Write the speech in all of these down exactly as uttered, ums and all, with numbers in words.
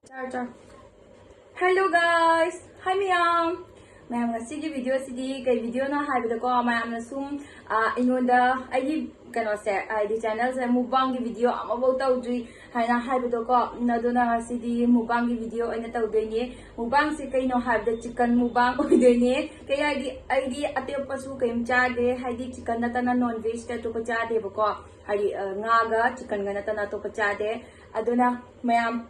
ꯆꯥꯔꯣ, ꯆꯥꯔꯣ꯫ Hello guys, hi ꯃꯌꯥꯝ꯫ ꯃꯌꯥꯝ, ꯉꯁꯤꯒꯤ video ꯑꯁꯤꯗꯤ ꯀꯩ video ꯅꯣ ꯍꯥꯏꯕꯗꯀꯣ, ꯃꯌꯥꯝꯅ ꯁꯨꯝ, ꯑ, ꯑꯩꯉꯣꯟꯗ ꯑꯩꯒꯤ ꯀꯩꯅꯣꯁꯦ, ꯍꯥꯏꯗꯤ channel ꯁꯦ mukbang ꯒꯤ video ꯑꯃꯐꯥꯎ ꯇꯧꯗ꯭ꯔꯤ ꯍꯥꯏꯅ ꯍꯥꯏꯕꯗꯣꯀꯣ, ꯑꯗꯨꯅ ꯉꯁꯤꯗꯤ mukbang ꯒꯤ video ꯑꯣꯏꯅ ꯇꯧꯗꯣꯏꯅꯦ꯫ Mukbang ꯁꯦ ꯀꯩꯅꯣ ꯍꯥꯏꯕꯗ chicken mukbang ꯑꯣꯏꯗꯣꯏꯅꯦ꯫ ꯀꯩ ꯍꯥꯏꯗꯤ ꯑꯩꯗꯤ ꯑꯇꯣꯞꯄꯁꯨ ꯀꯩꯝ ꯆꯥꯗꯦ, ꯍꯥꯏꯗꯤ chicken ꯅꯠꯇꯅ non veg ꯇ ꯑꯇꯣꯞꯄ ꯆꯥꯗꯦꯕꯀꯣ꯫ ꯍꯥꯏꯗꯤ, ꯑ, ꯉꯥꯒ chicken ꯒ ꯅꯠꯇꯅ ꯑꯇꯣꯞꯄ ꯆꯥꯗꯦ꯫ ꯑꯗꯨꯅ ꯃꯌꯥꯝ,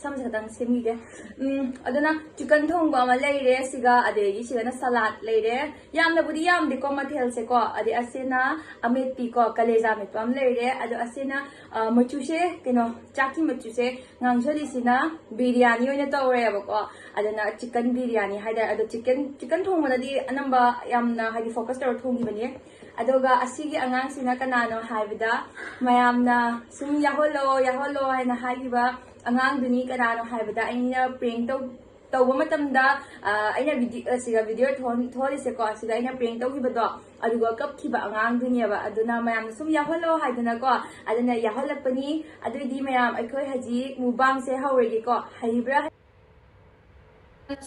ꯁꯝꯁꯦ ꯈꯇꯪ ꯁꯦꯝꯕꯤꯒꯦ꯫ ꯎꯝ, ꯑꯗꯨꯅ chicken ꯊꯣꯡꯕ ꯑꯃ ꯂꯩꯔꯦ ꯁꯤꯒ, ꯑꯗꯒꯤ ꯁꯤꯒꯅ salad ꯂꯩꯔꯦ꯫ ꯌꯥꯝꯅꯕꯨꯗꯤ ꯌꯥꯝꯗꯦꯀꯣ ꯃꯊꯦꯜꯁꯦꯀꯣ꯫ ꯑꯗꯩ ꯑꯁꯤꯅ ꯑꯃꯦꯠꯄꯤꯀꯣ, ꯀꯂꯦꯖꯥ ꯃꯦꯠꯄ ꯑꯃ ꯂꯩꯔꯦ꯫ ꯑꯗꯣ ꯑꯁꯤꯅ, ꯑ, ꯃꯆꯨꯁꯦ ꯀꯩꯅꯣ, ꯆꯥꯛꯀꯤ ꯃꯆꯨꯁꯦ ꯉꯥꯡꯁꯜꯂꯤꯁꯤꯅ biryani ꯑꯣꯏꯅ ꯇꯧꯔꯦꯕꯀꯣ꯫ ꯑꯗꯨꯅ chicken biryani ꯍꯥꯏꯇꯥꯔꯦ꯫ ꯑꯗꯣ chicken, chicken ꯊꯣꯡꯕꯗꯗꯤ ꯑꯅꯝꯕ ꯌꯥꯝꯅ ꯍꯥꯏꯗꯤ focus ꯇꯧꯔ ꯊꯣꯡꯈꯤꯕꯅꯦ꯫ ꯑꯗꯨꯒ ꯑꯁꯤꯒꯤ ꯑꯉꯥꯡꯁꯤꯅ ꯀꯅꯥꯅꯣ ꯍꯥꯏꯕꯗ, ꯃꯌꯥꯝꯅ ꯁꯨꯝ ꯌꯥꯎꯍꯜꯂꯣ, ꯌꯥꯎꯍꯜꯂꯣ ꯍꯥꯏꯅ ꯍꯥꯏꯈꯤꯕ ꯑꯉꯥꯡꯗꯨꯅꯤ꯫ ꯀꯅꯥꯅꯣ ꯍꯥꯏꯕꯗ, ꯑꯩꯅ prank ꯇꯧ-, ꯇꯧꯕ ꯃꯇꯝꯗ, ꯑ, ꯑꯩꯅ ꯚꯤꯗꯤ-, ꯑ, ꯁꯤꯗ video ꯊꯣꯛꯍꯟ-, ꯊꯣꯛꯍꯜꯂꯤꯁꯦꯀꯣ, ꯁꯤꯗ ꯑꯩꯅ prank ꯇꯧꯈꯤꯕꯗꯣ, ꯑꯗꯨꯒ ꯀꯞꯈꯤꯕ ꯑꯉꯥꯡꯗꯨꯅꯦꯕ꯫ ꯑꯗꯨꯅ ꯃꯌꯥꯝꯅ ꯁꯨꯝ ꯌꯥꯎꯍꯜꯂꯣ ꯍꯥꯏꯗꯅꯀꯣ, ꯑꯗꯨꯅ ꯌꯥꯎꯍꯜꯂꯛꯄꯅꯤ꯫ ꯑꯗꯨꯏꯗꯤ ꯃꯌꯥꯝ, ꯑꯩꯈꯣꯏ ꯍꯧꯖꯤꯛ mukbang ꯁꯦ ꯍꯧꯔꯒꯦꯀꯣ꯫ ꯍꯩꯕ꯭ꯔꯥ?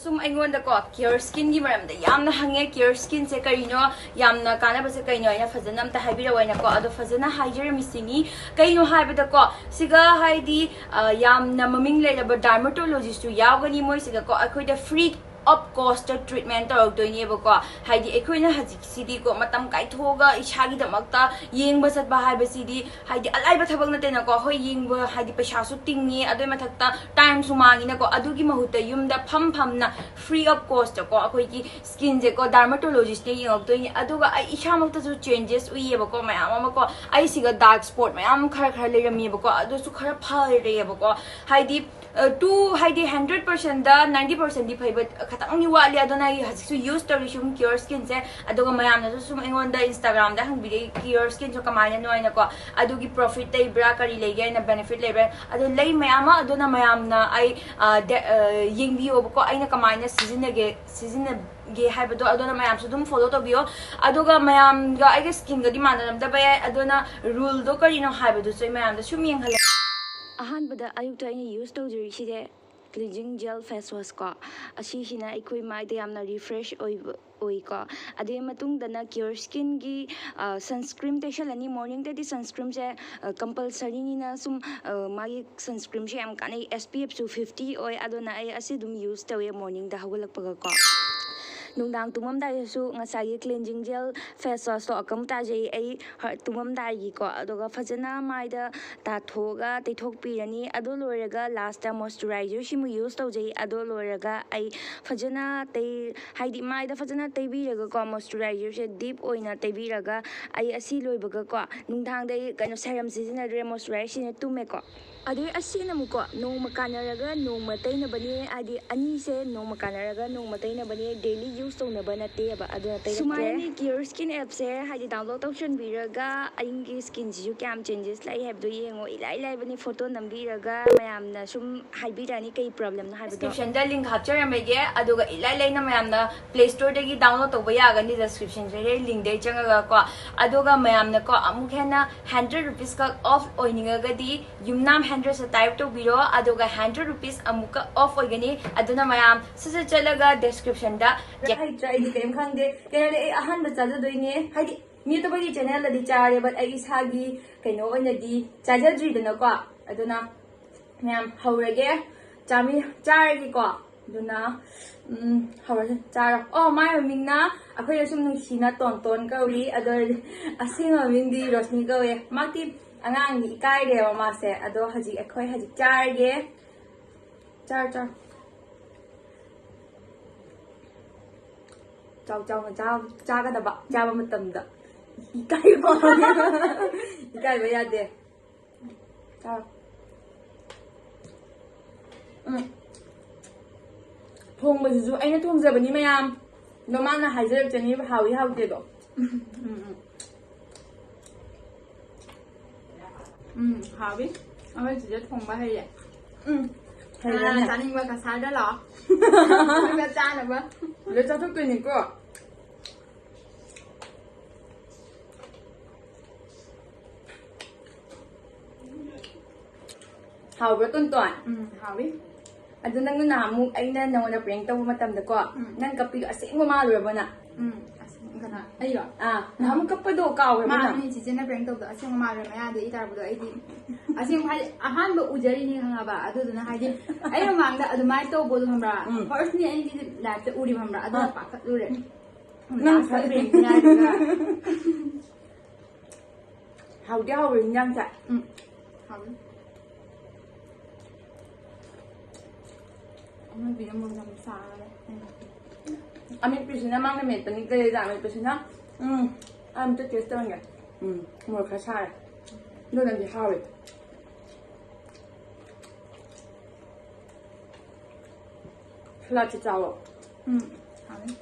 ꯁꯨꯝ ꯑꯩꯉꯣꯟꯗꯀꯣ care skin ꯒꯤ ꯃꯔꯝꯗ ꯌꯥꯝꯅ ꯍꯪꯉꯦ, care skin ꯁꯦ ꯀꯔꯤꯅꯣ, ꯌꯥꯝꯅ ꯀꯥꯟꯅꯕꯁꯦ ꯀꯩꯅꯣ ꯍꯥꯏꯅ ꯐꯖꯅ ꯑꯝꯇ ꯍꯥꯏꯕꯤꯔꯛꯑꯣ ꯍꯥꯏꯅꯀꯣ꯫ ꯑꯗꯣ ꯐꯖꯅ ꯍꯥꯏꯖꯔꯝꯃꯤꯁꯤꯅꯤ꯫ ꯀꯩꯅꯣ ꯍꯥꯏꯕꯗꯀꯣ, ꯁꯤꯒ ꯍꯥꯏꯗꯤ, ꯑ, ꯌꯥꯝꯅ ꯃꯃꯤꯡ ꯂꯩꯔꯕ dermatologist ꯁꯨ ꯌꯥꯎꯒꯅꯤ ꯃꯣꯏꯁꯤꯗꯀꯣ꯫ ꯑꯩꯈꯣꯏꯗ free of cost treatment ꯇꯧꯔꯛꯇꯣꯏꯅꯦꯕꯀꯣ꯫ ꯍꯥꯏꯗꯤ ꯑꯩꯈꯣꯏꯅ ꯍꯧꯖꯤꯛꯁꯤꯗꯤꯀꯣ, ꯃꯇꯝ ꯀꯥꯏꯊꯣꯛꯑꯒ ꯏꯁꯥꯒꯤꯗꯃꯛꯇ ꯌꯦꯡꯕ ꯆꯠꯄ ꯍꯥꯏꯕꯁꯤꯗꯤ ꯍꯥꯏꯗꯤ ꯑꯂꯥꯏꯕ ꯊꯕꯛ ꯅꯠꯇꯦꯅꯀꯣ꯫ ꯍꯣꯏ, ꯌꯦꯡꯕ ꯍꯥꯏꯗꯤ ꯄꯩꯁꯥꯁꯨ ꯇꯤꯡꯉꯤ, ꯑꯗꯨꯏ ꯃꯊꯛꯇ time ꯁꯨ ꯃꯥꯡꯉꯤꯅꯀꯣ꯫ ꯑꯗꯨꯒꯤ ꯃꯍꯨꯠꯇ ꯌꯨꯝꯗ ꯐꯝ ꯐꯝꯅ free of cost ꯀꯣ ꯑꯩꯈꯣꯏꯒꯤ skin ꯁꯦꯀꯣ dermatologist ꯅ ꯌꯦꯡꯉꯛꯇꯣꯏꯅꯤ꯫ ꯑꯗꯨꯒ ꯑꯩ ꯏꯁꯥꯃꯛꯇꯁꯨ changes ꯎꯏꯌꯦꯕꯀꯣ, ꯃꯌꯥꯝ ꯑꯃꯀꯣ꯫ ꯑꯩ ꯁꯤꯒ dark spot ꯃꯌꯥꯝ ꯈꯔ ꯈꯔ ꯂꯩꯔꯝꯃꯦꯕꯀꯣ, ꯑꯗꯨꯁꯨ ꯈꯔ ꯐꯔꯦꯕꯀꯣ꯫ ꯍꯥꯏꯗꯤ, ꯑ, two ꯍꯥꯏꯗꯤ hundred percent ꯗ ninety percent ꯗꯤ ꯐꯩꯕ ꯈꯇꯪꯗꯤ ꯋꯥꯠꯂꯤ꯫ ꯑꯗꯨꯅ ꯑꯩ ꯍꯧꯖꯤꯛꯁꯨ use ꯇꯧꯔꯤ ꯁꯨꯝ care skin ꯁꯦ꯫ ꯑꯗꯨꯒ ꯃꯌꯥꯝꯅꯁꯨ ꯁꯨꯝ ꯑꯩꯉꯣꯟꯗ Instagram ꯗ ꯍꯪꯕꯤꯔꯛꯏ care skin ꯁꯨ ꯀꯃꯥꯏꯅꯅꯣ ꯍꯥꯏꯅꯀꯣ꯫ ꯑꯗꯨꯒꯤ profit ꯂꯩꯕ꯭ꯔꯥ, ꯀꯔꯤ ꯂꯩꯒꯦ ꯍꯥꯏꯅ benefit ꯂꯩꯕ꯭ꯔꯥ, ꯑꯗꯨ ꯂꯩ ꯃꯌꯥꯝ ꯑꯃ꯫ ꯑꯗꯨꯅ ꯃꯌꯥꯝꯅ ꯑꯩ, ꯑ, ꯗ-, ꯑ, ꯌꯦꯡꯕꯤꯌꯣꯕꯀꯣ, ꯑꯩꯅ ꯀꯃꯥꯏꯅ ꯁꯤꯖꯤꯟꯅꯒꯦ, ꯁꯤꯖꯤꯟꯅꯒꯦ ꯍꯥꯏꯕꯗꯣ꯫ ꯑꯗꯨꯅ ꯃꯌꯥꯝꯁꯨ ꯑꯗꯨꯝ follow ꯇꯧꯕꯤꯌꯣ꯫ ꯑꯗꯨꯒ ꯃꯌꯥꯝꯒ ꯑꯩꯒ skin ꯒꯗꯤ ꯃꯥꯟꯅꯔꯝꯗꯕ ꯌꯥꯏ꯫ ꯑꯗꯨꯅ rule ꯗꯣ ꯀꯔꯤꯅꯣ ꯍꯥꯏꯕꯗꯨꯁꯨ ꯑꯩ ꯃꯌꯥꯝꯗ ꯁꯨꯝ ꯌꯦꯡꯍꯜꯂꯦ꯫ ꯑꯍꯥꯟꯕꯗ ꯑꯌꯨꯛꯇ ꯑꯩꯅ use ꯇꯧꯖꯔꯤꯁꯤꯗꯤ cleansing gel face wash ꯀꯣ꯫ ꯑꯁꯤꯁꯤꯅ ꯑꯩꯈꯣꯏ ꯃꯥꯏꯗ ꯌꯥꯝꯅ ꯔꯤꯐ꯭ꯔꯦꯁ ꯑꯣꯏꯕ ꯑꯣꯏꯀꯣ꯫ ꯑꯗꯨꯒꯤ ꯃꯇꯨꯡꯗꯅ ꯀꯤꯌꯣꯔ ꯁ꯭ꯀꯤꯟꯒꯤ ꯁꯟꯁꯀ꯭ꯔꯤꯟ ꯇꯩꯁꯜꯂꯅꯤ꯫ ꯃꯣꯔꯅꯤꯡꯗꯗꯤ ꯁꯟꯁꯀ꯭ꯔꯤꯟꯁꯦ ꯀꯝꯄꯜꯁꯔꯤꯅꯤꯅ ꯁꯨꯝ ꯃꯥꯒꯤ ꯁꯟꯁꯀ꯭ꯔꯤꯟꯁꯦ ꯌꯥꯝ ꯀꯥꯟꯅꯩ, ꯑꯦꯁ ꯄꯤ ꯑꯦꯐꯁꯨ ꯐꯤꯐꯇꯤ ꯑꯣꯏ꯫ ꯑꯗꯨꯅ ꯑꯩ ꯑꯁꯤ ꯑꯗꯨꯝ ꯌꯨꯁ ꯇꯧꯋꯦ ꯃꯣꯔꯅꯤꯡꯗ ꯍꯧꯒꯠꯂꯛꯄꯒꯀꯣ꯫ ꯅꯨꯡꯗꯥꯡ ꯇꯨꯝꯃꯝꯗꯥꯏꯗꯁꯨ ꯉꯁꯥꯏꯒꯤ ꯀ꯭ꯂꯤꯟꯖꯤꯡ ꯖꯦꯜ ꯐꯦꯁ ꯋꯥꯁꯇꯣ ꯑꯀꯝ ꯇꯥꯖꯩ ꯑꯩ ꯇꯨꯝꯃꯝꯗꯥꯏꯒꯤꯀꯣ꯫ ꯑꯗꯨꯒ ꯐꯖꯅ ꯃꯥꯏꯗ ꯇꯥꯊꯣꯛꯑꯒ ꯇꯩꯊꯣꯛꯄꯤꯔꯅꯤ꯫ ꯑꯗꯨ ꯂꯣꯏꯔꯒ ꯂꯥꯁꯇ ꯃꯣꯏꯆꯔꯥꯏꯖꯔꯁꯤꯃꯨꯛ ꯌꯨꯁ ꯇꯧꯖꯩ꯫ ꯑꯗꯨ ꯂꯣꯏꯔꯒ ꯑꯩ ꯐꯖꯅ ꯇꯩ ꯍꯥꯏꯗꯤ ꯃꯥꯏꯗ ꯐꯖꯅ ꯇꯩꯕꯤꯔꯒꯀꯣ, ꯃꯣꯏꯆꯔꯥꯏꯖꯔꯁꯦ ꯗꯤꯞ ꯑꯣꯏꯅ ꯇꯩꯕꯤꯔꯒ ꯑꯩ ꯑꯁꯤ ꯂꯣꯏꯕꯒꯀꯣ, ꯅꯨꯡꯗꯥꯡꯗ ꯑꯩ ꯀꯩꯅꯣ ꯁꯦꯔꯝ ꯁꯤꯖꯤꯟꯅꯗ꯭ꯔꯦ, ꯃꯣꯏꯆꯔꯥꯏꯖꯔ ꯁꯤꯖꯤꯟꯅ ꯇꯨꯝꯃꯦꯀꯣ꯫ ꯑꯗꯨꯗꯩ ꯑꯁꯤꯅ ꯑꯃꯨꯛꯀꯣ ꯅꯣꯡꯃ ꯀꯥꯟꯅꯔꯒ ꯅꯣꯡꯃ ꯇꯩꯅꯕꯅꯦ, ꯍꯥꯏꯗꯤ ꯑꯅꯤꯁꯦ ꯅꯣꯡꯃ ꯀꯥꯟꯅꯔꯒ ꯅꯣꯡꯃ ꯇꯩꯅꯕꯅꯦ, ꯗꯦꯂꯤ ꯌꯨꯁ ꯇꯧꯅꯕ ꯅꯠꯇꯦꯕ꯫ ꯑꯗꯨꯅ ꯇꯩꯔꯛꯇ꯭ꯔꯦ꯫ ꯁꯨꯃꯥꯏꯅ ꯀꯤꯌꯣꯔ ꯁ꯭ꯀꯤꯟ ꯑꯦꯞꯁꯦ ꯍꯥꯏꯗꯤ ꯗꯥꯎꯟꯂꯣꯗ ꯇꯧꯁꯟꯕꯤꯔꯒ ꯑꯩꯒꯤ ꯁ꯭ꯀꯤꯟꯁꯤꯁꯨ ꯀꯌꯥꯝ ꯆꯦꯟꯖꯦꯁ ꯂꯥꯛꯏ ꯍꯥꯏꯕꯗꯣ ꯌꯦꯡꯉꯣ꯫ ꯏꯂꯥꯏ ꯂꯥꯏꯕꯅꯤ, ꯐꯣꯇꯣ ꯅꯝꯕꯤꯔꯒ ꯃꯌꯥꯝꯅ ꯁꯨꯝ ꯍꯥꯏꯕꯤꯔꯛꯑꯅꯤ ꯀꯩ ꯄ꯭ꯔꯣꯕ꯭ꯂꯦꯝꯅꯣ ꯍꯥꯏꯕꯗꯣ꯫ ꯗꯤꯁꯀ꯭ꯔꯤꯞꯁꯟꯗ ꯂꯤꯡ ꯍꯥꯞꯆꯔꯝꯃꯒꯦ, ꯑꯗꯨꯒ ꯏꯂꯥꯏ ꯂꯥꯏꯅ ꯃꯌꯥꯝꯅ ꯄ꯭ꯂꯦ ꯁ꯭ꯇꯣꯔꯗꯒꯤ ꯗꯥꯎꯟꯂꯣꯗ ꯇꯧꯕ ꯌꯥꯒꯅꯤ, ꯗꯤꯁꯀ꯭ꯔꯤꯞꯁꯟꯁꯤꯗ ꯂꯤꯡꯗꯩ ꯆꯪꯉꯒ ꯀꯣ꯫ ꯑꯗꯨꯒ ꯃꯌꯥꯝꯅꯀꯣ ꯑꯃꯨꯛ ꯍꯦꯟꯅ ꯍꯟꯗ꯭ꯔꯦꯠ ꯔꯨꯄꯤꯁ ꯈꯛ ꯑꯣꯐ ꯑꯣꯏꯅꯤꯡꯉꯒꯗꯤ ꯌꯨꯝꯅꯥꯝ ꯍꯦꯟꯗ꯭ꯔꯦꯁꯇ ꯇꯥꯏꯞ ꯇꯧꯕꯤꯔꯣ, ꯑꯗꯨꯒ ꯍꯟꯗ꯭ꯔꯦꯠ ꯔꯨꯄꯤꯁ ꯑꯃꯨꯛꯀ ꯑꯣꯐ ꯑꯣꯏꯒꯅꯤ꯫ ꯑꯗꯨꯅ ꯃꯌꯥꯝ ꯁꯠ ꯁꯠ ꯆꯠꯂꯒ ꯗꯤꯁꯀ꯭ꯔꯤꯞꯁꯟꯗ ꯍꯩꯇ꯭ꯔꯦ, ꯑꯩꯗꯤ ꯀꯔꯤꯝ ꯈꯪꯗꯦ꯫ ꯀꯩꯅꯣꯗꯤ ꯑꯩ ꯑꯍꯥꯟꯕ ꯆꯥꯖꯗꯣꯏꯅꯦ, ꯍꯥꯏꯗꯤ ꯃꯤ ꯑꯇꯣꯞꯄꯒꯤ ꯆꯦꯅꯦꯜꯗꯗꯤ ꯆꯥꯔꯦ, but ꯑꯩ ꯏꯁꯥꯒꯤ ꯀꯩꯅꯣ ꯑꯣꯏꯅꯗꯤ ꯆꯥꯖꯗ꯭ꯔꯤꯗꯅꯀꯣ꯫ ꯑꯗꯨꯅ ꯃꯌꯥꯝ ꯍꯧꯔꯒꯦ, ꯆꯥꯃꯤ ꯆꯥꯔꯒꯦꯀꯣ꯫ ꯑꯗꯨꯅ ꯎꯝ, ꯍꯧꯔꯁꯦ꯫ ꯆꯥꯔꯣ꯫ ꯑꯣ, ꯃꯥꯏ ꯃꯃꯤꯡꯅ ꯑꯩꯈꯣꯏꯅ ꯁꯨꯝ ꯅꯨꯡꯁꯤꯅ ꯇꯣꯟꯇꯣꯟ ꯀꯧꯏ꯫ ꯑꯗꯣ ꯑꯁꯦꯡꯕ ꯃꯃꯤꯡꯗꯤ ꯔꯣꯁꯅꯤ ꯀꯧꯋꯦ꯫ ꯃꯥꯛꯇꯤ ꯑꯉꯥꯡꯗꯤ ꯏꯀꯥꯏꯔꯦꯕ ꯃꯥꯁꯦ꯫ ꯑꯗꯣ ꯍꯧꯖꯤꯛ ꯑꯩꯈꯣꯏ ꯍꯧꯖꯤꯛ ꯆꯥꯔꯒꯦ꯫ ꯆꯥꯔꯣ, ꯆꯥꯔꯣ꯫ ꯆꯥꯎ ꯆꯥꯎꯅ ꯆꯥ-, ꯆꯥꯒꯗꯕ, ꯆꯥꯕ ꯃꯇꯝꯗ꯫ ꯏꯀꯥꯏꯕ꯫ ꯏꯀꯥꯏꯕ ꯌꯥꯗꯦ꯫ ꯆꯥꯔꯣ꯫ ꯎꯝ꯫ ꯊꯣꯡꯕꯁꯤꯁꯨ ꯑꯩꯅ ꯊꯣꯡꯖꯕꯅꯤ ꯃꯌꯥꯝ꯫ ꯑꯗꯣ ꯃꯥꯅ ꯍꯥꯏꯖꯔꯛꯆꯅꯤꯕ ꯍꯥꯎꯏ ꯍꯥꯎꯇꯦꯗꯣ꯫ ꯎꯝ, ꯎꯝ꯫ ꯎꯝ, ꯍꯥꯎꯏ꯫ ꯑꯩꯈꯣꯏ ꯆꯦꯁꯦ ꯊꯣꯡꯕ ꯍꯩꯌꯦ꯫ ꯎꯝ꯫ ꯀꯅꯥ ꯍꯩꯔꯦꯅꯦ꯫ ꯆꯥꯅꯤꯡꯕ ꯀꯁꯥꯔꯗ ꯂꯥꯛꯑꯣ꯫ ꯑꯗꯨꯒ ꯆꯥꯅꯕ꯫ ꯂꯣꯏ ꯆꯥꯊꯣꯛꯇꯣꯏꯅꯤꯀꯣ꯫ ꯍꯥꯎꯕ꯭ꯔꯥ, ꯇꯣꯟꯇꯣꯟ? ꯎꯝ, ꯍꯥꯎꯋꯤ꯫ ꯑꯗꯨ ꯅꯪꯅ ꯅꯍꯥꯟꯃꯨꯛ ꯑꯩꯅ ꯅꯪꯉꯣꯟꯗ prank ꯇꯧꯕ ꯃꯇꯝꯗꯀꯣ, ꯎꯝ. ꯅꯪ ꯀꯞꯄꯤꯗꯣ ꯑꯁꯦꯡꯕ ꯃꯥꯜꯂꯨꯔꯕ ꯅꯪ? ꯎꯝ, ꯑꯁ, ꯀꯅꯥ? ꯑꯩꯔꯣ? ꯑꯥ, ꯅꯍꯥꯟꯃꯨꯛ ꯀꯞꯄꯗꯣ ꯀꯥꯎꯔꯕ ꯅꯪ? ꯃꯥꯅꯦ, ꯆꯤꯆꯦꯅ prank ꯇꯧꯕꯗꯣ ꯑꯁꯦꯡꯕ ꯃꯥꯜꯂꯨꯔꯦ, ꯃꯌꯥꯗ ꯏ ꯇꯥꯔꯛꯄꯗꯣ꯫ ꯑꯩꯗꯤ ꯑꯁꯦꯡꯕ ꯍꯥꯏꯗꯤ ꯑꯍꯥꯟꯕ ꯎꯖꯔꯤꯅꯤ, ꯈꯪꯉꯕ? ꯑꯗꯨꯗꯨꯅ ꯍꯥꯏꯗꯤ ꯑꯩ ꯃꯃꯥꯡꯗ ꯑꯗꯨꯃꯥꯏꯅ ꯇꯧꯕꯗꯣ, ꯈꯪꯕ꯭ꯔꯥ? ꯎꯝ. First ꯅꯦ ꯑꯩꯒꯤ life ꯇ ꯎꯔꯤꯕ, ꯈꯪꯕ꯭ꯔꯥ? ꯑꯗꯨꯅ ꯑꯥ. ꯄꯥꯈꯠꯂꯨꯔꯦ. ꯅꯪ Last ꯇ prank ꯅꯤ ꯍꯥꯏꯔꯒ. ꯍꯥꯎꯗꯤ ꯍꯥꯎꯕ ꯏꯟꯖꯥꯡꯁꯦ꯫ ꯎꯝ, ꯍꯥꯎꯋꯤ꯫ ꯑꯃ ꯄꯤꯔꯝꯕ ꯌꯥꯝ ꯆꯥꯔꯦ꯫ ꯑꯃꯦꯠꯄꯤꯁꯤꯅ ꯃꯥꯅ ꯃꯦꯠꯄꯅꯤ, ꯀꯂꯦꯖꯥ ꯑꯃꯦꯠꯄꯁꯤꯅ꯫ ꯎꯝ, ꯑꯝꯇ taste ꯇꯧꯔꯒꯦ꯫ ꯎꯝ, ꯃꯣꯔꯣꯛ ꯈꯔ ꯁꯥꯔꯦ꯫ ꯑꯗꯨꯅꯗꯤ ꯍꯥꯎꯋꯦ꯫ ꯁꯂꯥꯗꯁꯤ ꯆꯥꯎꯋꯣ꯫ ꯎꯝ, ꯍꯥꯎꯋꯤ꯫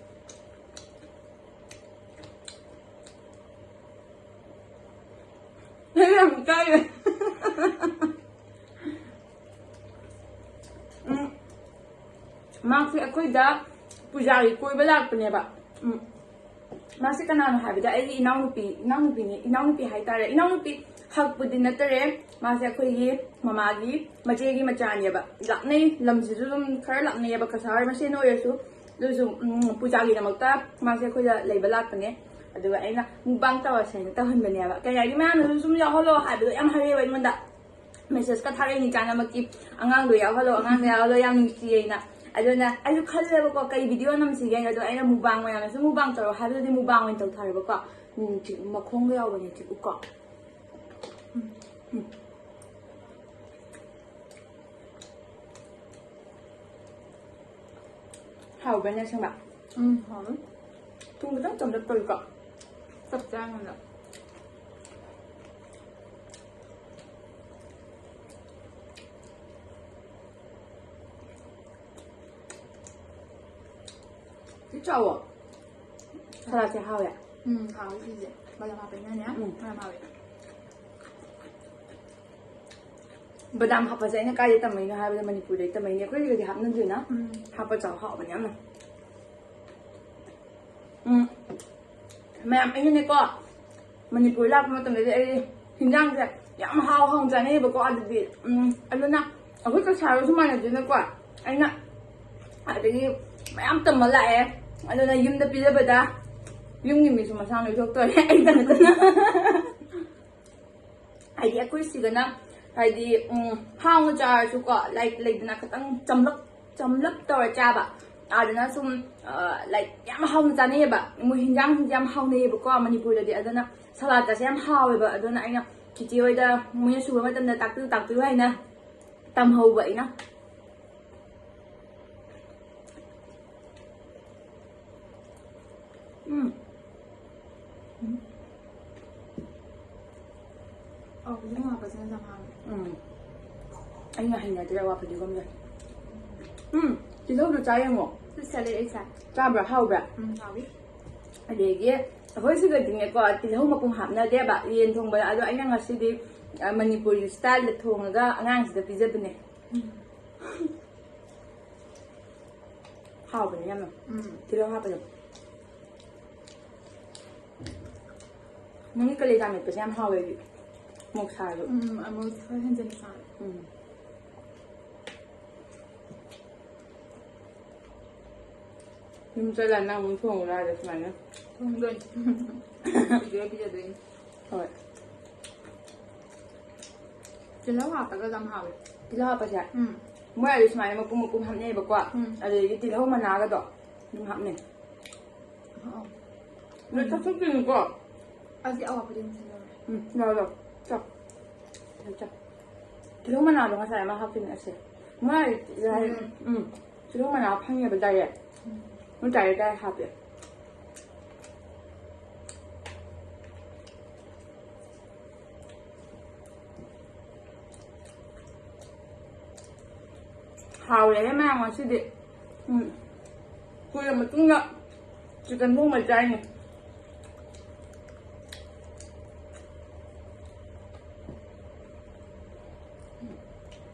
ꯌꯥꯝ ꯏꯀꯥꯏꯔꯦ꯫ ꯎꯝ, ꯃꯥꯁꯦ ꯑꯩꯈꯣꯏꯗ ꯄꯨꯖꯥꯒꯤ ꯀꯣꯏꯕ ꯂꯥꯛꯄꯅꯦꯕ꯫ ꯎꯝ, ꯃꯥꯁꯦ ꯀꯅꯥꯅꯣ ꯍꯥꯏꯕꯗ ꯑꯩꯒꯤ ꯏꯅꯥꯎꯅꯨꯄꯤ, ꯏꯅꯥꯎꯅꯨꯄꯤꯅꯤ, ꯏꯅꯥꯎꯅꯨꯄꯤ ꯍꯥꯏꯇꯥꯔꯦ꯫ ꯏꯅꯥꯎꯅꯨꯄꯤ ꯍꯛꯄꯨꯗꯤ ꯅꯠꯇꯔꯦ, ꯃꯥꯁꯦ ꯑꯩꯈꯣꯏꯒꯤ ꯃꯃꯥꯒꯤ ꯃꯆꯦꯒꯤ ꯃꯆꯥꯅꯦꯕ꯫ ꯂꯥꯞꯅꯩ, ꯂꯝꯁꯤꯁꯨ ꯑꯗꯨꯝ ꯈꯔ ꯂꯥꯞꯅꯩꯌꯦꯕ, ꯀꯁꯥꯔ ꯃꯁꯦꯟ ꯑꯣꯏꯔꯁꯨ꯫ ꯑꯗꯨꯁꯨ, ꯎꯝ, ꯄꯨꯖꯥꯒꯤꯗꯃꯛꯇ ꯃꯥꯁꯦ ꯑꯩꯈꯣꯏꯗ ꯂꯩꯕ ꯂꯥꯛꯄꯅꯦ꯫ ꯑꯗꯨꯒ ꯑꯩꯅ mukbang ꯇꯧꯔꯁꯦꯅ ꯇꯧꯍꯟꯕꯅꯦꯕ꯫ ꯀꯩ ꯍꯥꯏꯒꯦ, ꯃꯌꯥꯝꯅꯁꯨ ꯁꯨꯝ ꯌꯥꯎꯍꯜꯂꯣ ꯍꯥꯏꯕꯗꯣ ꯌꯥꯝ ꯍꯥꯏꯔꯛꯑꯦꯕ ꯑꯩꯉꯣꯟꯗ꯫ Message ꯀ ꯊꯥꯔꯛꯏꯅꯤ ꯏꯆꯥꯅꯃꯛꯀꯤ, "ꯑꯉꯥꯡꯗꯣ ꯌꯥꯎꯍꯜꯂꯣ, ꯑꯉꯥꯡꯗꯣ ꯌꯥꯎꯍꯜꯂꯣ", ꯌꯥꯝ ꯅꯨꯡꯁꯤꯌꯦꯅ꯫ ꯑꯗꯨꯅ ꯑꯩꯁꯨ ꯈꯜꯂꯦꯕꯀꯣ, ꯀꯩ video ꯅꯝꯁꯤꯒꯦ ꯍꯥꯏꯅ꯫ ꯑꯗꯣ ꯑꯩꯅ mukbang, ꯃꯌꯥꯝꯅꯁꯨ mukbang ꯇꯧꯔꯣ ꯍꯥꯏꯕꯗꯨꯗꯤ mukbang ꯑꯣꯏꯅ ꯇꯧꯊꯔꯦꯕꯀꯣ꯫ ꯎꯝ, ꯁꯤ ꯃꯈꯣꯡꯒ ꯌꯥꯎꯕꯅꯦ, ꯆꯤꯛꯎꯀꯣ꯫ ꯎꯝ. ꯍꯥꯎꯕ꯭ꯔꯅꯦ ꯑꯁꯦꯡꯕ? ꯎꯝ, ꯍꯥꯎꯋꯤ꯫ ꯊꯨꯝ ꯈꯤꯇꯪ ꯆꯝꯂꯞ ꯇꯧꯏꯀꯣ꯫ ꯆꯞ ꯆꯥꯏ ꯑꯩꯉꯣꯟꯗ꯫ ꯁꯤ ꯆꯥꯎꯋꯣ꯫ ꯁꯂꯥꯗꯁꯦ ꯍꯥꯎꯋꯦ꯫ ꯎꯝ, ꯍꯥꯎꯋꯤ ꯁꯤꯁꯦ꯫ ꯕꯗꯥꯝ ꯍꯥꯞꯄꯅꯤꯅꯅꯦ, ꯎꯝ. ꯌꯥꯝ ꯍꯥꯎꯋꯦ꯫ ꯕꯗꯥꯝ ꯍꯥꯞꯄꯁꯦ ꯑꯩꯅ ꯀꯥꯏꯗ ꯇꯝꯃꯛꯏꯅꯣ ꯍꯥꯏꯕꯗ ꯃꯅꯤꯄꯨꯔꯗꯩ ꯇꯝꯃꯛꯏꯅꯦ꯫ ꯑꯩꯈꯣꯏꯒꯤꯗꯤ ꯍꯥꯞꯅꯗꯦꯅ꯫ ꯎꯝ. ꯍꯥꯞꯄ ꯆꯥꯎ, ꯍꯥꯎꯕꯅꯦ ꯌꯥꯝꯅ꯫ ꯎꯝ. ꯃꯌꯥꯝ, ꯑꯩꯅꯅꯦꯀꯣ, ꯃꯅꯤꯄꯨꯔ ꯂꯥꯛꯄ ꯃꯇꯝꯗꯗꯤ ꯑꯩ ꯍꯤꯟꯖꯥꯡꯁꯦ ꯌꯥꯝ ꯍꯥꯎ ꯍꯥꯎꯅ ꯆꯥꯅꯩꯌꯦꯕꯀꯣ꯫ ꯑꯗꯨꯗꯤ ꯎꯝ ꯑꯗꯨꯅ ꯑꯩꯈꯣꯏ ꯀꯁꯥꯔꯒꯁꯨ ꯃꯥꯟꯅꯗꯦꯅꯀꯣ꯫ ꯑꯩꯅ ꯑꯗꯒꯤ ꯃꯌꯥꯝ ꯇꯝꯕ ꯂꯥꯛꯑꯦ꯫ ꯑꯗꯨꯅ ꯌꯨꯝꯗ ꯄꯤꯖꯕꯗ ꯌꯨꯝꯒꯤ ꯃꯤꯁꯨ ꯃꯁꯥ ꯅꯣꯏꯊꯣꯛꯇꯣꯔꯦ, ꯑꯩꯗ ꯅꯠꯇꯅ꯫ ꯍꯥꯏꯗꯤ ꯑꯩꯈꯣꯏ ꯁꯤꯗꯅ ꯍꯥꯏꯗꯤ ꯎꯝ ꯍꯥꯎꯅ ꯆꯥꯔꯁꯨꯀꯣ, ꯂꯥꯏꯛ ꯂꯩꯗꯅ ꯈꯤꯇꯪ ꯆꯝꯂꯞ ꯆꯝꯂꯞ ꯇꯧꯔ ꯆꯥꯕ꯫ ꯑꯗꯨꯅ ꯁꯨꯝ ꯂꯥꯏꯛ ꯌꯥꯝ ꯍꯥꯎꯅ ꯆꯥꯅꯩꯌꯦꯕ꯫ ꯃꯣꯏ ꯍꯤꯟꯖꯥꯡꯁꯤꯡꯁꯦ ꯌꯥꯝ ꯍꯥꯎꯅꯩꯌꯦꯕꯀꯣ ꯃꯅꯤꯄꯨꯔꯗꯗꯤ꯫ ꯑꯗꯨꯅ ꯁꯂꯥꯠꯀꯁꯦ ꯌꯥꯝ ꯍꯥꯎꯋꯦꯕ꯫ ꯑꯗꯨꯅ ꯑꯩꯅ ꯆꯤꯆꯦ ꯍꯣꯏꯗ ꯃꯣꯏꯅ ꯁꯨꯕ ꯃꯇꯝꯗ ꯇꯥꯛꯄꯤꯌꯨ ꯇꯥꯛꯄꯤꯌꯨ ꯍꯥꯏꯅ ꯇꯝꯍꯧꯕ ꯑꯩꯅ꯫ ꯎꯝ꯫ ꯎꯝ꯫ ꯑꯧ, ꯐꯗꯤꯒꯣꯝ ꯍꯥꯞꯄꯁꯤꯅ ꯌꯥꯝ ꯍꯥꯎꯋꯦ꯫ ꯎꯝ꯫ ꯑꯩꯅ ꯍꯩꯅꯗ꯭ꯔꯦ ꯑꯋꯥ ꯐꯗꯤꯒꯣꯝꯁꯦ꯫ ꯎꯝ꯫ ꯇꯤꯜꯍꯧꯗꯣ ꯆꯥ ꯌꯦꯡꯉꯣ꯫ ꯁꯤ ꯆꯥꯔꯦ ꯑꯩ ꯆꯥ꯫ ꯆꯥꯕ꯭ꯔꯥ? ꯍꯥꯎꯕ꯭ꯔꯥ? ꯎꯝ, ꯍꯥꯎꯋꯤ꯫ ꯑꯗꯒꯤ ꯑꯩꯈꯣꯏ ꯁꯤꯗꯗꯤꯅꯦꯀꯣ, ꯇꯤꯜꯍꯧ ꯃꯄꯨꯝ ꯍꯥꯞꯅꯗꯦꯕ ꯌꯦꯟ ꯊꯣꯡꯕꯗ꯫ ꯑꯗꯣ ꯑꯩꯅ ꯉꯁꯤꯗꯤ, ꯑ, ꯃꯅꯤꯄꯨꯔꯤ ꯁ꯭ꯇꯥꯏꯜꯗ ꯊꯣꯡꯉꯒ ꯑꯉꯥꯡꯁꯤꯗ ꯄꯤꯖꯕꯅꯦ꯫ ꯎꯝ꯫ ꯍꯥꯎꯕꯅꯦ ꯌꯥꯝꯅ꯫ ꯎꯝ꯫ ꯇꯤꯜꯍꯧ ꯍꯥꯞꯄꯗꯣ꯫ ꯅꯪꯒꯤ ꯀꯂꯦꯖꯥ ꯃꯦꯠꯄꯁꯦ ꯌꯥꯝ ꯍꯥꯎꯋꯦ ꯑꯩꯗꯤ꯫ ꯃꯣꯔꯣꯛ ꯁꯥꯔꯁꯨ꯫ ꯎꯝ, ꯑꯃꯨꯛ ꯈꯔ ꯍꯦꯟꯖꯤꯟꯅ ꯁꯥꯔꯦ꯫ ꯎꯝ꯫ ꯌꯨꯝ ꯆꯠꯂ ꯅꯪ ꯑꯃꯨꯛ ꯊꯣꯡꯉꯨꯔꯥ ꯍꯥꯏꯔ ꯁꯨꯃꯥꯏꯅ꯫ ꯊꯣꯡꯗꯣꯏꯅꯤ꯫ ꯄꯤꯖꯔ ꯄꯤꯖꯗꯣꯏꯅꯤ꯫ ꯍꯣꯏ꯫ ꯇꯤꯜꯍꯧ ꯍꯥꯞꯄꯒ ꯌꯥꯝ ꯍꯥꯎꯋꯦ꯫ ꯇꯤꯜꯍꯧ ꯍꯥꯞꯄꯁꯦ? ꯎꯝ꯫ ꯃꯣꯏ ꯑꯗꯨ ꯁꯨꯃꯥꯏꯅ ꯃꯄꯨꯝ ꯃꯄꯨꯝ ꯍꯥꯞꯅꯩꯌꯦꯕꯀꯣ꯫ ꯎꯝ꯫ ꯑꯗꯨꯗꯒꯤ ꯇꯤꯜꯍꯧ ꯃꯅꯥꯒꯗꯣ ꯑꯗꯨꯝ ꯍꯥꯞꯅꯩ꯫ ꯑꯣ꯫ ꯅꯣꯏ ꯎꯝ꯫ ꯆꯥꯊꯣꯛꯇꯣꯏꯅꯤꯀꯣ? ꯑꯩꯗꯤ ꯑꯋꯥꯐꯗꯤ ꯑꯃꯨꯛ ꯆꯥꯅꯤꯡꯉꯦ꯫ ꯎꯝ, ꯂꯥꯎ, ꯂꯥꯎ꯫ ꯆꯥꯎ꯫ ꯆꯥꯎ, ꯆꯥꯎ꯫ ꯇꯤꯜꯍꯧ ꯃꯅꯥꯗꯣ ꯉꯁꯥꯏ ꯑꯃ ꯍꯥꯞꯈꯤꯕꯅꯦ ꯑꯁꯦ꯫ ꯃꯣꯏ, ꯎꯝ꯫ ꯎꯝ꯫ ꯇꯤꯜꯍꯧ ꯃꯅꯥ ꯐꯪꯉꯦꯕ direct꯫ ꯎꯝ꯫ ꯃꯣꯏ direct direct ꯍꯥꯞꯄꯦ꯫ ꯍꯥꯎꯔꯦꯍꯦ ꯃꯌꯥꯝ ꯉꯁꯤꯗꯤ꯫ ꯎꯝ꯫ ꯀꯨꯏꯔ ꯃꯇꯨꯡꯗ chicken ꯊꯣꯡꯕ ꯆꯥꯏꯅꯦ꯫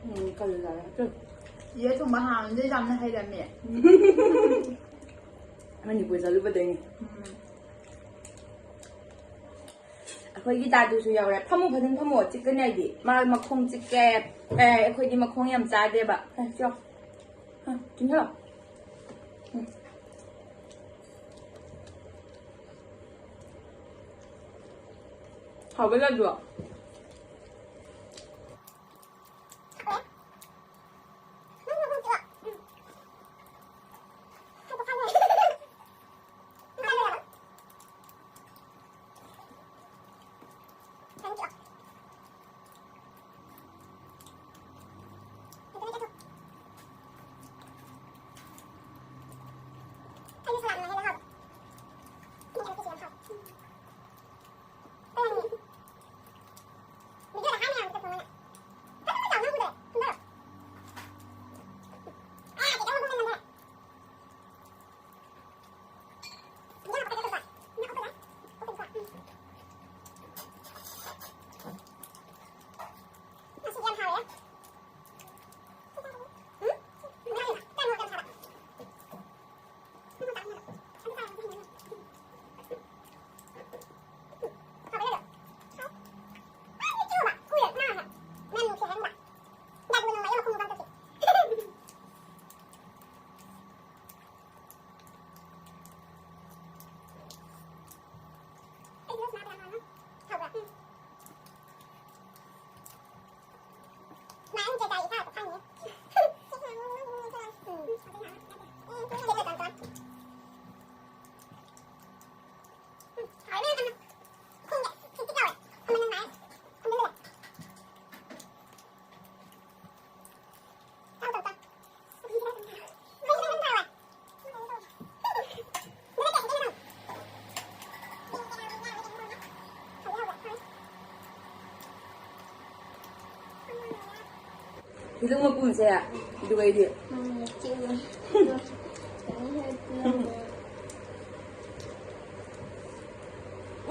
ꯎꯝ, ꯀꯜꯂꯦ꯫ ꯌꯦ ꯊꯣꯡꯕ ꯍꯥꯟꯅꯗꯤ ꯌꯥꯝꯅ ꯍꯩꯔꯝꯃꯦ꯫ ꯃꯅꯤꯄꯨꯔ ꯆꯠꯂꯨꯕꯗꯩꯅꯦ꯫ ꯎꯝ꯫ ꯑꯩꯈꯣꯏꯒꯤ ꯗꯥꯗꯨꯁꯨ ꯌꯥꯎꯔꯦ꯫ ꯐꯝꯃꯣ, ꯐꯖꯅ ꯐꯝꯃꯣ꯫ ꯆꯤꯛꯀꯅꯤ ꯑꯩꯗꯤ꯫ ꯃꯥ ꯃꯈꯣꯡ ꯆꯤꯛꯀꯦ꯫ ꯑꯦ, ꯑꯩꯈꯣꯏꯗꯤ ꯃꯈꯣꯡ ꯌꯥꯝ ꯆꯥꯗꯦꯕ꯫ ꯑꯦ, ꯆꯣ꯫ ꯑ, ꯆꯤꯡꯈꯠꯂꯣ꯫ ꯎꯝ꯫ ꯍꯥꯎꯕ ꯂꯗꯨ꯫ ꯍꯤꯂꯨꯡ ꯃꯄꯨꯝꯁꯦ ꯑꯗꯨꯒꯩꯗꯤ꯫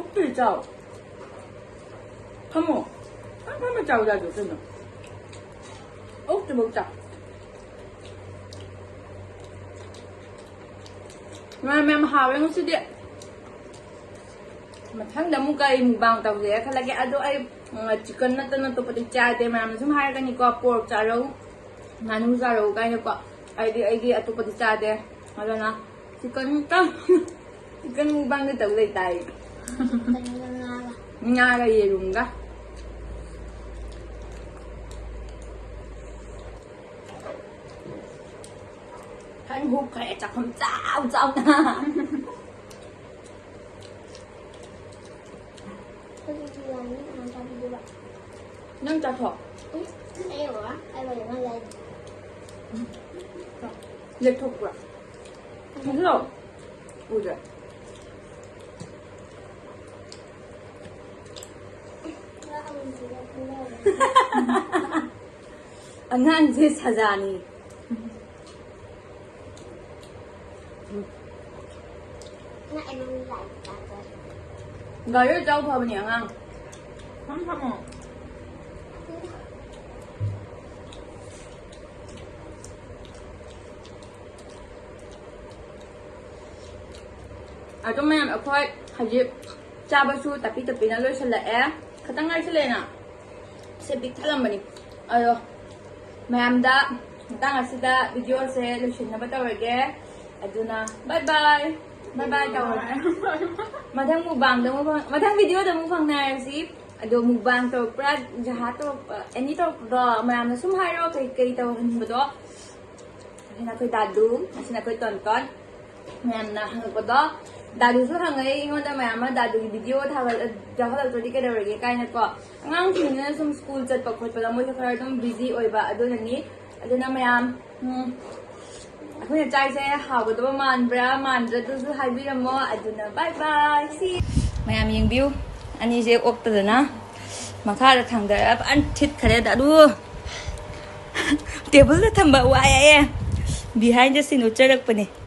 ꯎꯞꯇꯨꯗꯤ ꯆꯥꯎ꯫ ꯐꯝꯃꯣ꯫ ꯐꯝ ꯐꯝꯃ ꯆꯥꯎ ꯌꯥꯗ꯭ꯔꯣ ꯀꯩꯅꯣ? ꯎꯞꯇ꯭ꯔꯤꯐꯥꯎ ꯆꯥꯎ꯫ ꯃꯌꯥꯝ ꯃꯌꯥꯝ ꯍꯥꯎꯋꯦ ꯉꯁꯤꯗꯤ꯫ ꯃꯊꯪꯗ ꯑꯃꯨꯛꯀ ꯑꯩ mukbang ꯇꯧꯖꯦ ꯈꯜꯂꯒꯦ꯫ ꯑꯗꯣ ꯑꯩ chicken ꯅꯠꯇꯅ ꯑꯇꯣꯞꯄꯗꯤ ꯆꯥꯗꯦ꯫ ꯃꯌꯥꯝꯅ ꯁꯨꯝ ꯍꯥꯏꯔꯒꯅꯤꯀꯣ, pork ꯆꯥꯔꯧ, ꯉꯥꯅꯨ ꯆꯥꯔꯧ ꯀꯥꯏꯅꯀꯣ꯫ ꯑꯩꯗꯤ ꯑꯩꯗꯤ ꯑꯇꯣꯞꯄꯗꯤ ꯆꯥꯗꯦ꯫ ꯑꯗꯨꯅ chicken ꯇꯪ꯫ Chicken mukbangꯗꯤ ꯇꯧ ꯂꯩꯇꯥꯏ꯫ ꯉꯥꯒ ꯌꯦꯔꯨꯝꯒ꯫ ꯈꯔ ꯍꯨꯞꯈ꯭ꯔꯦ ꯆꯥꯛꯈꯨꯝ ꯆꯥꯎ ꯆꯥꯎꯅ꯫ ꯅꯪ ꯆꯥꯊꯣꯛ꯫ ꯂꯦꯛꯊꯣꯛꯄ꯭ꯔꯥ? ꯂꯦꯛꯊꯣꯛ꯫ ꯎꯗ꯭ꯔꯦ꯫ ꯑꯉꯥꯡꯁꯦ ꯁꯖꯥꯅꯤ꯫ ꯒꯥꯔꯤ ꯆꯥꯎ ꯐꯕꯅꯤ ꯑꯉꯥꯡ꯫ ꯐꯝ ꯐꯝꯃꯣ꯫ ꯑꯗꯨꯝ ꯃꯌꯥꯝ ꯑꯩꯈꯣꯏ ꯍꯧꯖꯤꯛ ꯆꯥꯕꯁꯨ ꯇꯞꯄꯤ ꯇꯞꯄꯤꯅ ꯂꯣꯏꯁꯤꯜꯂꯛꯑꯦ꯫ ꯈꯤꯇꯪ ꯉꯥꯏꯁꯤꯜꯂꯛꯑꯦꯅ꯫ ꯁꯦ ꯄꯤꯛ ꯊꯜꯂꯝꯕꯅꯤ꯫ ꯑꯗꯣ ꯃꯌꯥꯝꯗ ꯃꯇꯥꯡ ꯑꯁꯤꯗ videoꯁꯦ ꯂꯣꯏꯁꯤꯟꯅꯕ ꯇꯧꯔꯒꯦ꯫ ꯑꯗꯨꯅ bye bye꯫ Bye bye ꯇꯧꯔꯒꯦ꯫ ꯃꯊꯪ mukbangꯗ ꯑꯃꯨꯛ ꯐꯪ-, ꯃꯊꯪ videoꯗ ꯑꯃꯨꯛ ꯐꯪꯅꯔꯁꯤ꯫ ꯑꯗꯣ mukbang ꯇꯧꯔꯛꯄ꯭ꯔꯥ, ꯖꯍꯥ ꯇꯧꯔꯛꯄ, any ꯇꯧꯔꯛꯄꯗꯣ ꯃꯌꯥꯝꯅ ꯁꯨꯝ ꯍꯥꯏꯔꯛꯑꯣ ꯀꯩ ꯀꯩ ꯇꯧꯍꯟꯕꯗꯣ꯫ ꯑꯁꯤꯅ ꯑꯩꯈꯣꯏ ꯗꯥꯗꯨ, ꯑꯁꯤꯅ ꯑꯩꯈꯣꯏ ꯇꯣꯟꯇꯣꯟ꯫ ꯃꯌꯥꯝꯅ ꯍꯪꯉꯛꯄꯗꯣ, ꯗꯥꯗꯨꯁꯨ ꯍꯪꯉꯛꯑꯦ ꯑꯩꯉꯣꯟꯗ ꯃꯌꯥꯝ ꯑꯃ, "ꯗꯥꯗꯨꯒꯤ video ꯊꯥꯒꯠ-, ꯌꯥꯎꯍꯜꯂꯛꯇ꯭ꯔꯗꯤ ꯀꯩꯗꯧꯔꯒꯦ?" ꯀꯥꯏꯅꯀꯣ꯫ ꯑꯉꯥꯡꯁꯤꯡꯁꯤꯅ ꯁꯨꯝ school ꯆꯠꯄ ꯈꯣꯠꯄꯗ ꯃꯣꯏꯁꯨ ꯈꯔ ꯑꯗꯨꯝ busy ꯑꯣꯏꯕ ꯑꯗꯨꯅꯅꯤ꯫ ꯑꯗꯨꯅ ꯃꯌꯥꯝ, ꯎꯝ, ꯑꯩꯈꯣꯏꯅ ꯆꯥꯏꯁꯦ ꯍꯥꯎꯒꯗꯕ ꯃꯥꯟꯕ꯭ꯔꯥ ꯃꯥꯟꯗ꯭ꯔꯥ ꯑꯗꯨꯁꯨ ꯍꯥꯏꯕꯤꯔꯝꯃꯣ꯫ ꯑꯗꯨꯅ bye bye, see you꯫ ꯃꯌꯥꯝ ꯌꯦꯡꯕꯤꯌꯨ, ꯑꯅꯤꯁꯦ ꯑꯣꯛꯇꯗꯅ ꯃꯈꯥꯗ ꯊꯥꯡꯗꯔ ꯐꯖꯅ ꯊꯤꯠꯈꯔꯦ ꯗꯥꯗꯨ꯫ Tableꯗ ꯊꯝꯕ ꯋꯥꯏ ꯍꯥꯏꯌꯦ꯫ Behind the scene ꯎꯠꯆꯔꯛꯄꯅꯦ꯫